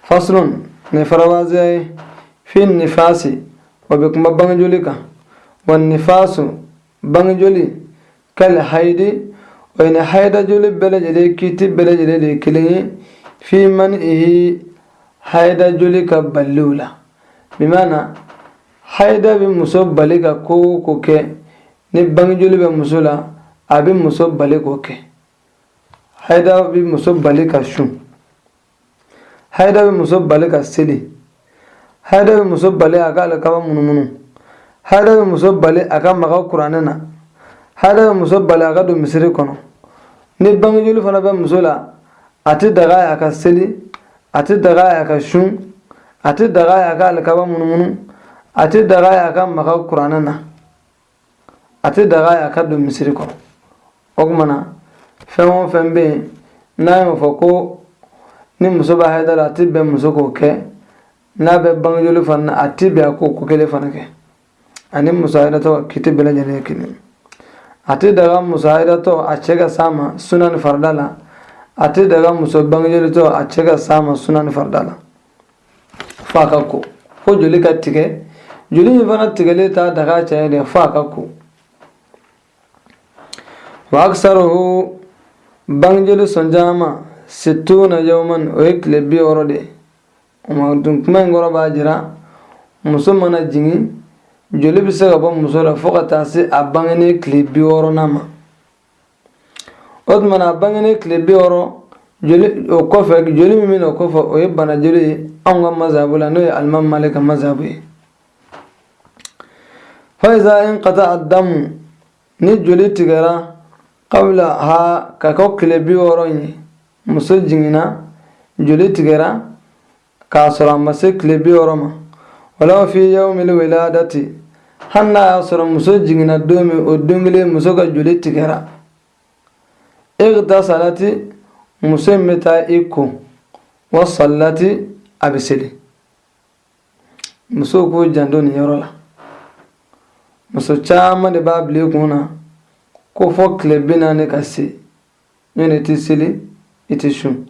Faslun, nin farawaziya ye, fi nifasi, o bɛ kuma bangejoli kan. Wa nifasu, bangejoli, kal hayidi, o ye ni hayida joli bɛɛ lajɛlen kiiti bɛɛ lajɛlen de ye kelen ye, fi manihi, hayida joli ka baliliw la. Bimaana hayida bɛ muso bali ka ko o ko kɛ, ni bangejoli bɛ muso la, a bɛ muso bali k'o kɛ. Hayida bɛ muso bali ka sun, hayida bɛ muso bali ka seli, hayida bɛ muso bali a ka alikaba munumunu, hayida bɛ muso bali a ka maga kuranɛ na, hayida bɛ muso bali a ka don misiri kɔnɔ. Ni bangejoli fana bɛ muso la, a tɛ daga a ye a ka seli, a tɛ daga a ye a ka sun, a tɛ daga a ye a ka alikaba munumunu, a tɛ daga a ye a ka maga kuranɛ na, a tɛ daga a ye a ka don misiri kɔnɔ. O tuma na fɛn o fɛn bɛ yen n'a y'o fɔ ko ni muso bɛ hayida la, a tɛ bɛn muso k'o kɛ, n'a bɛ bangejoli fana na, a tɛ bɛn a k'o ko kelen fana kɛ. Ani muso hayidatɔ ka kiti bɛɛ lajɛlen ye kelen. A tɛ daga muso hayidatɔ a cɛ ka s'a ma suna ni farida la, a tɛ daga muso bangejolitɔ a cɛ ka s'a ma suna ni farida la, fo a ka ko, fo joli ka tigɛ. Joli in fana tigɛlen t'a daga a cɛ ye dɛ, fo a ka ko. Wa aksaruhu, bangejoli sɔnjama, situna yawman, o ye tile 60 de ye. O ma dun kuma in kɔrɔ b'a jira muso mana jigin, joli bɛ se ka bɔ muso la fo ka taa se a bangenen tile 60nan ma. O tuma na a bangenen tile 60, joli o kɔfɛ, joli min bɛ na o kɔfɛ, o ye bana joli ye anw ka mazabu la, n'o ye alimami Malik ka mazabu ye. Fa iza inqata addamu, ni joli tigɛra, qabla ha, ka kɔn tile 60 ye, muso jiginna, joli tigɛra k'a sɔrɔ a ma se tile 60 ma, walaw fi yawmil wiladati, hali n'a y'a sɔrɔ muso jiginna don min, o don kelen muso ka joli tigɛra, igtasalati, muso in bɛ taa i ko, wa sallati, a bɛ seli. Musow k'u janto nin yɔrɔ la. Muso caman de b'a bila i kun na ko fo tile 40 ka se, ɲɔni i tɛ seli, i tɛ sun.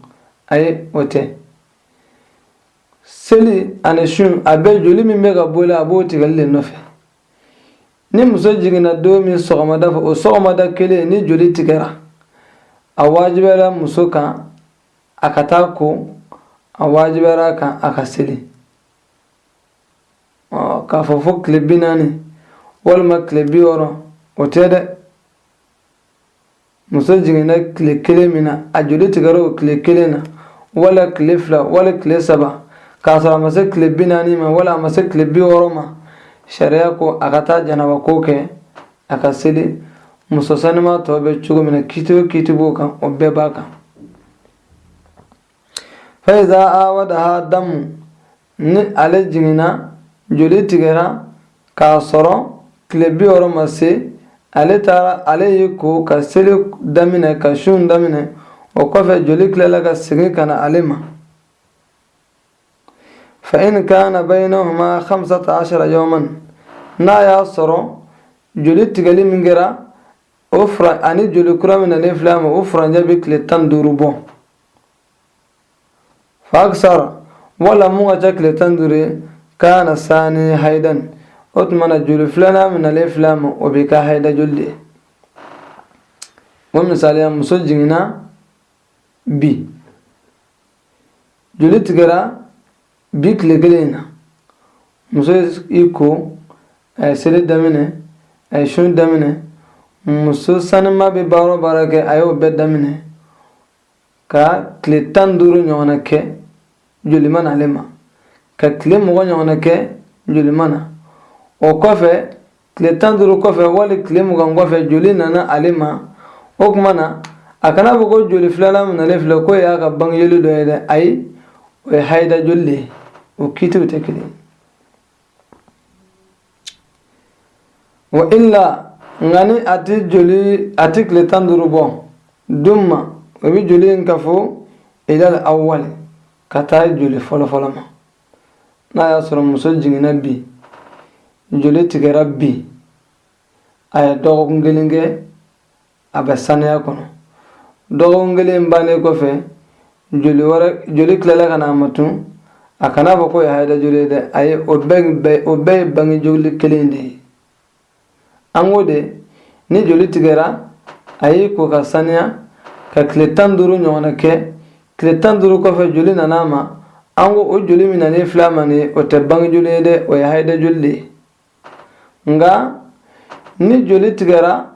Ayi, o tɛ. Seli ani sun, a bɛ joli min bɛ ka bɔ i la, a b'o tigɛli de nɔfɛ. Ni muso jiginna don min sɔgɔmada fɛ, o sɔgɔmada kelen ni joli tigɛra, a wajibiyara muso kan a ka taa ko, a wajibiyara a kan a ka seli. K'a fɔ fo tile 40 walima tile 60, o tɛ dɛ. Muso jiginna tile kelen min na, a joli tigɛra o tile kelen na, wala tile 2, wala tile 3, k'a sɔrɔ a ma se tile 40 ma, wala a ma se tile 60 ma, sariya ko a ka taa janaba ko kɛ, a ka seli muso sanuma tɔ bɛ cogo min na. Kiti o kiti b'o kan, o bɛɛ b'a kan. Fa iza awadaha damu, ni ale jiginna, joli tigɛra k'a sɔrɔ tile 60 ma se, ale taara, ale y'i ko ka seli daminɛ, ka sun daminɛ, o kɔfɛ joli tilala ka segin ka na ale ma, fa in kana bainahuma 15 yawman, n'a y'a sɔrɔ joli tigɛli min kɛra o fura ani joli kura min nalen filɛ a ma, o furancɛ bɛ tile 15 bɔ, fa aksara, wala mun ka ca tile 15 ye, kana sani haidan, o tuma na joli filanan min nalen filɛ a ma, o bɛ kɛ haida joli de ye. O misaliya, muso jiginna bi, joli tigɛra bi tile kelen in na, muso y'i ko, a ye seli daminɛ, a ye sun daminɛ, muso sanima bɛ baara o baara kɛ, a y'o bɛɛ daminɛ ka tile 15 ɲɔgɔnna kɛ, joli ma na ale ma, ka tile 20 ɲɔgɔnna kɛ, joli ma na. O kɔfɛ, tile 15 kɔfɛ wali tile 20 kɔfɛ, joli nana ale ma. O tuma na a kana fɔ ko joli filanan min nalen filɛ, k'o y'a ka bangejoli dɔ ye dɛ. Ayi, o ye hayida joli de ye, o kiitiw tɛ kelen. Wa illa, nka ni a tɛ joli, a tɛ tile 15 bɔ, dumma, o bɛ joli in kafo, ilal awwal, ka taa joli fɔlɔfɔlɔ ma. N'a y'a sɔrɔ muso jiginna bi, joli tigɛra bi, a ye dɔgɔkun kelen kɛ, a bɛ saniya kɔnɔ. Dɔgɔkun kelen bannen kɔfɛ, joli wɛrɛ, joli tilala ka na a ma tun. A kana fɔ k'o ye hayida joli ye dɛ, ayi, o bɛɛ ye bange joli kelen de ye. An ko de, ni joli tigɛra, a y'i ko ka saniya ka tile 15 ɲɔgɔnna kɛ. Tile 15 kɔfɛ, joli nana a ma. An ko o joli min nana filɛ a ma nin ye, o tɛ bange joli ye dɛ, o ye hayida joli de ye. Nka ni joli tigɛra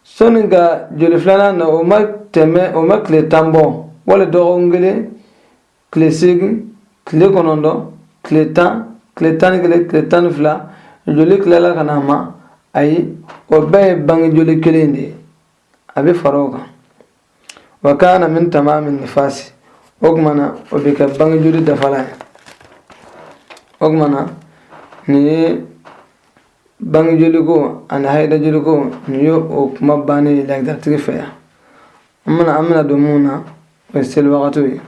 sɔnni ka joli filanan na, o ma tɛmɛ, o ma tile 10 bɔ, wali dɔgɔkun kelen, tile 8, tile 9, tile 10, tile 11, tile 12, joli tilala ka na a ma, ayi, o bɛɛ ye bange joli kelen de ye. A bɛ fara o kan, wa kana min tamami nifasi. O tuma na, o bɛ kɛ bange joli dafalan ye. O tuma na, nin ye bange joliko ani hayida joliko, nin ye o kuma bannen ye lagidaratigi fɛ yan. An bɛna don mun na, o ye seli wagatiw ye.